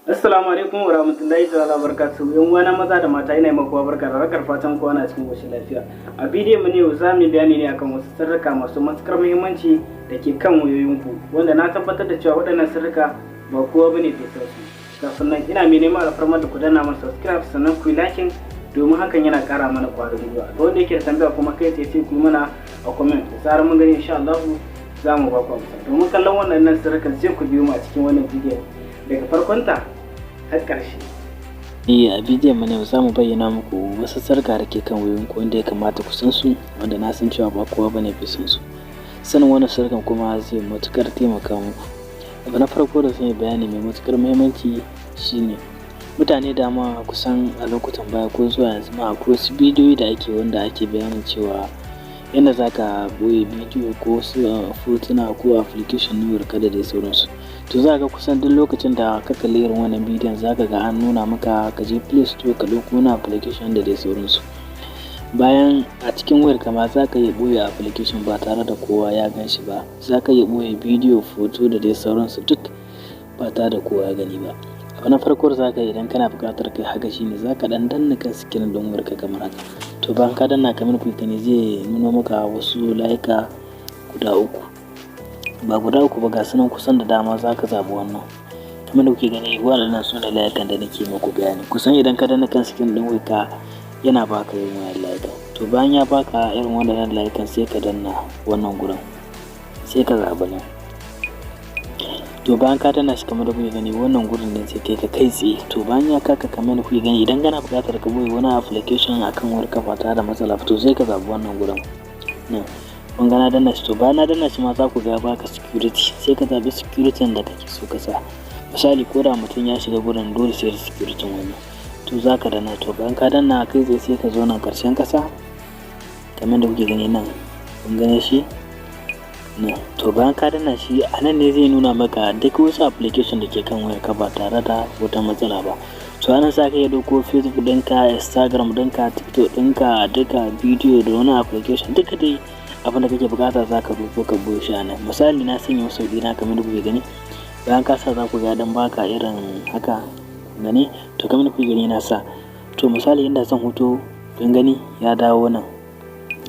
Assalamu alaikum wa rahmatullahi ta'ala barakatuhu. Yan uwana maza da mata, ina maku barka da rakar fatan kowa na cikin koshin lafiya. A bidiyon mu ne yau, za mu yi bayani ne akan wasu sirrika masu matukar muhimmanci da ke kan wayoyinku, wanda na tabbatar da cewa waɗannan sirrika ba kowa bane bai san su. Kafin nan, ina mai neman alfarmar da ku danna mana subscribe, sannan ku yi liking, domin hakan yana ƙara mana ƙwarin gwiwa. Ga wanda yake da tambaya kuma, kai tsaye sai ku yi mana a comment. Da zarar mun gani, insha Allah za mu ba ku amsa. Domin kallon waɗannan sirrikan, sai ku biyo mu a cikin wannan bidiyon daga farkonta har ƙarshe. Eh, a bidiyon mu na yau za mu bayyana muku wasu sirrika da ke kan wayoyinku wanda ya kamata ku san su, wanda na san cewa ba kowa bane bai san su. Sanin wannan sirrikan kuma zai matuƙar taimaka muku. Abu na farko da zan yi bayani mai matuƙar muhimmanci shine, mutane da dama kusan a lokutan baya ko zuwa yanzu ma, akwai wasu bidiyoyi da ake wanda ake bayanin cewa yanda za ka ɓoye bidiyo ko wasu hotuna ko application na wayarka da dai sauransu. To, za ka ga kusan duk lokacin da ka kalli irin wannan bidiyon, za ka ga an nuna maka ka je Play Store ka ɗauko wani application da dai sauransu. Bayan a cikin wayarka ma za ka iya ɓoye application ba tare da kowa ya gan shi ba. Za ka iya ɓoye bidiyo, hoto da dai sauransu duk ba tare da kowa ya gani ba. Abu na farko da za ka yi idan kana buƙatar kai haka shine, za ka ɗan danna kan screen ɗin wayarka kamar haka. To, bayan ka danna, kamar kuke gani, zai nuno maka wasu layuka guda uku. Ba guda uku ba, ga su nan kusan da dama, za ka zaɓi wannan. Kamar da kuke gani, waɗannan su ne layukan da nake muku bayani. Kusan idan ka danna kan screen ɗin wayarka, yana baka irin wannan layukan. To, bayan ya baka irin waɗannan layukan, sai ka danna wannan gurin, sai ka zaɓi nan. To, bayan ka danna shi, kamar da kuke gani, wannan gurin ne zai kai ka kai tsaye. To, bayan ya kai ka, kamar da kuke gani, idan kana buƙatar ka ɓoye wani application akan wayarka ba tare da matsala ba, to sai ka zaɓi wannan gurin nan. Kun ga na danna shi. To, bayan na danna shi ma, za ku ga ya baka security, sai ka zaɓi security da kake so ka sa. Misali, ko da mutum ya shiga gurin, dole sai da security wannan. To, za ka danna. To, bayan ka danna, kai tsaye sai ka zo nan ƙarshen ƙasa, kamar da kuke gani nan. Kun gane shi nan? To, bayan ka danna shi, a nan ne zai nuna maka duk wasu application da ke kan wayarka ba tare da wata matsala ba. To, anan za ka iya ɗauko Facebook ɗinka, Instagram ɗinka, TikTok ɗinka, duka bidiyo da wani application, duka dai abin da kake buƙata za ka ɗauko ka ɓoye shi a nan. Misali, na sanya WhatsApp ɗina, kamar da kuke gani. Bayan ka sa, za ku ga dan baka irin haka, gani? To, kamar da kuke gani, na sa. To, misali, inda zan huto, kun gani ya dawo nan.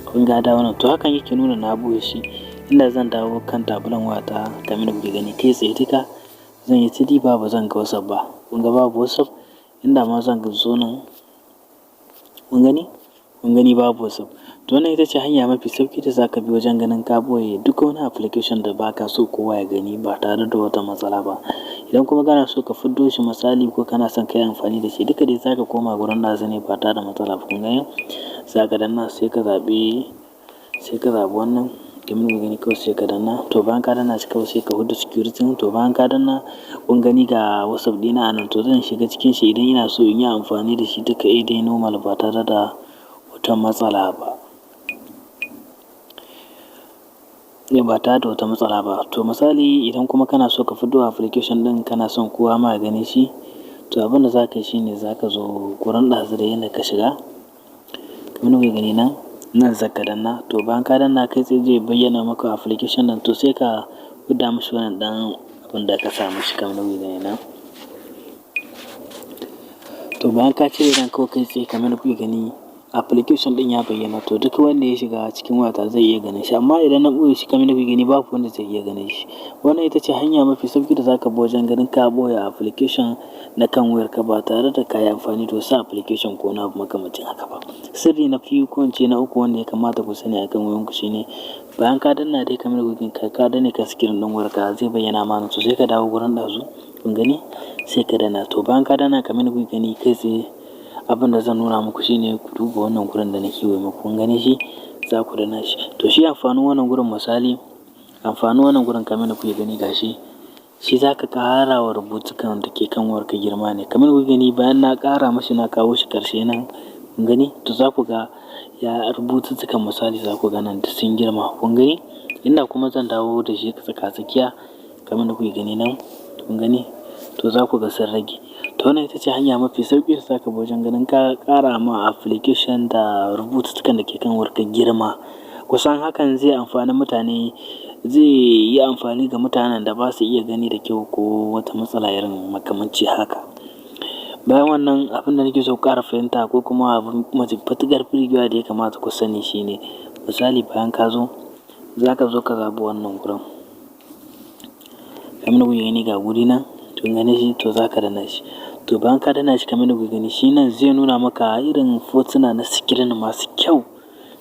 Kun ga ya dawo nan. To, hakan yake nuna na ɓoye shi. Inda zan dawo kan tabulan wayata, kamar da kuke gani, kai tsaye duka zan yi ta diba, ba zan ga WhatsApp ba. Kun ga babu WhatsApp. Inda ma zan zo nan, kun gani? Kun gani, babu WhatsApp. To, wannan ita ce hanya mafi sauƙi da za ka bi wajen ganin ka ɓoye duk wani application da ba ka so kowa ya gani ba tare da wata matsala ba. Idan kuma kana so ka fiddo shi, misali, ko kana son ka yi amfani da shi, duka dai za ka koma gurin ɗazu ne ba tare da matsala ba. Kun gani? Za ka danna, sai ka zaɓi wannan, kamar kuke gani, kawai sai ka danna. To, bayan ka danna shi, kawai sai ka huda security. To, bayan ka danna, kun gani ga WhatsApp ɗina a nan. To, zan shiga cikin shi idan ina so in yi amfani da shi duka dai normal ba tare da wata matsala ba. Ba tare da wata matsala ba. To, misali, idan kuma kana so ka fiddo application ɗin, kana son kowa ma ya gane shi, to abin da za ka yi shine, za ka zo gurin ɗazu da yanda ka shiga. Kamar kuke gani nan, nan za ka danna. To, bayan ka danna, kai tsaye zai bayyana maka application ɗin. To, sai ka huda mashi wannan ɗan abin da ka sa mashi, kamar kuke gani nan. To, bayan ka cire nan, kawai kai tsaye, kamar kuke gani, application ɗin ya bayyana. To, duk wanda ya shiga cikin wayata zai iya ganin shi. Amma idan na ɓoye shi, kamar yadda kuke gani, babu wanda zai iya ganin shi. Wannan ita ce hanya mafi sauƙi da zaka bi wajen ganin ka ɓoye application na kan wayarka ba tare da ka yi amfani da wasu application ko wani abu makamancin haka ba. Sirri na biyu, ko in ce na uku, wanda ya kamata ku sani akan wayanku shine, bayan ka danna dai, kamar kuke ka danne kan screen ɗin wayarka, zai bayyana ma. To, sai ka dawo gurin ɗazu, kun gani, sai ka danna. To, bayan ka danna, kamar yadda kuke gani, kai tsaye abin da zan nuna muku shine, ku duba wannan gurin da nake yi muku. Kun gane shi? Za ku danna shi. To, shi amfanin wannan gurin, misali, amfanin wannan gurin, kamar yadda kuke gani, gashi shi, za ka ƙara wa rubutukan da ke kan wayarka girma ne. Kamar kuke gani, bayan na ƙara mashi, na kawo shi ƙarshe nan, kun gani? To, za ku ga ya rubututtukan, misali, za ku ga nan duk sun girma. Kun gani? Inda kuma zan dawo da shi tsaka-tsakiya, kamar da kuke gani nan, kun gani? To, za ku ga sun rage. To, wannan ita ce hanya mafi sauƙi da za ka bi wajen ganin ka ƙara ma application da rubututtukan da ke kan wayarka girma. Kusan hakan zai amfani mutane, zai yi amfani ga mutanen da ba su iya gani da kyau ko wata matsala irin makamanci haka. Bayan wannan, abin da nake so ku ƙara fahimta ko kuma abin matuƙar burgewa da ya kamata ku sani shine, misali, bayan ka zo, za ka zo ka zaɓi wannan gurin. Kamar da kuke gani, ga guri nan, to gane shi, to za ka danna shi. To bayan ka danna shi, kamar da kuke gani, shi nan zai nuna maka irin fotuna na screen masu kyau,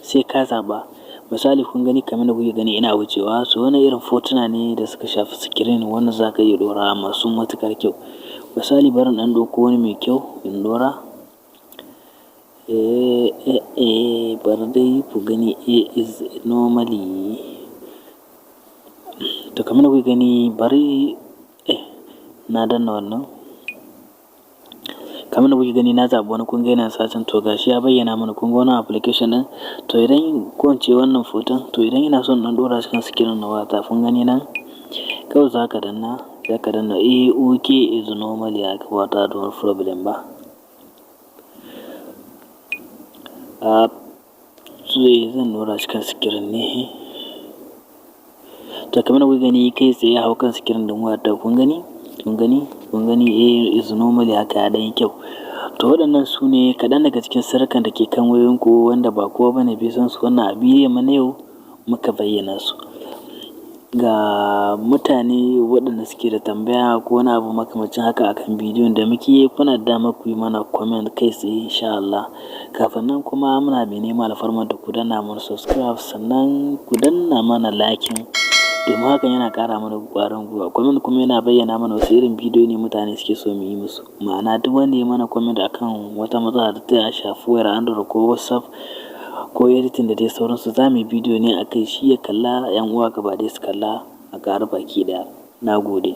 sai ka zaɓa. Misali, kun gani, kamar da kuke gani ina wucewa, so wannan irin fotuna ne da suka shafi screen wanda za ka iya ɗorawa, masu matuƙar kyau. Misali, bari in ɗan ɗauko wani mai kyau in ɗora. Bari dai ku gani, is normally. To kamar da kuke gani, bari na danna wannan. Kamar da kuke gani, na zaɓi wani, kun ga yana searching. To gashi ya bayyana mana, kun ga wannan application ɗin. To idan, ko in ce wannan hoton, to idan ina son in ɗan ɗora shi kan screen na wayata, kun gani nan, kawai za ka danna, za ka danna okay, is normally haka, ba tare da wani problem ba. A zan ɗora shi kan screen ne. To kamar da kuke gani, kai tsaye ya hau kan screen ɗin wayata, kun gani? Kun gani? Kun gani, is normally haka, ya ɗan yi kyau. To waɗannan su ne kaɗan daga cikin sirrikan da ke kan wayoyinku wanda ba kowa bane bai san su. Wannan a bidiyon mu na yau muka bayyana su. Ga mutane waɗanda suke da tambaya ko wani abu makamancin haka akan bidiyon da muke yi, kuna da damar ku yi mana comment kai tsaye, insha Allah. Kafin nan kuma, muna mai neman alfarmar da ku danna mana subscribe, sannan ku danna mana liking, domin hakan yana ƙara mana ƙwarin gwiwa. Comment kuma yana bayyana mana wasu irin bidiyo ne mutane suke so mu yi musu. Ma'ana, duk wanda ya mana comment akan wata matsala da ta shafi wayar Android ko WhatsApp ko editing da dai sauransu, za mu yi bidiyo ne a kai, shi ya kalla, 'yan uwa gaba ɗaya su kalla, a ƙaru baki ɗaya. Na gode.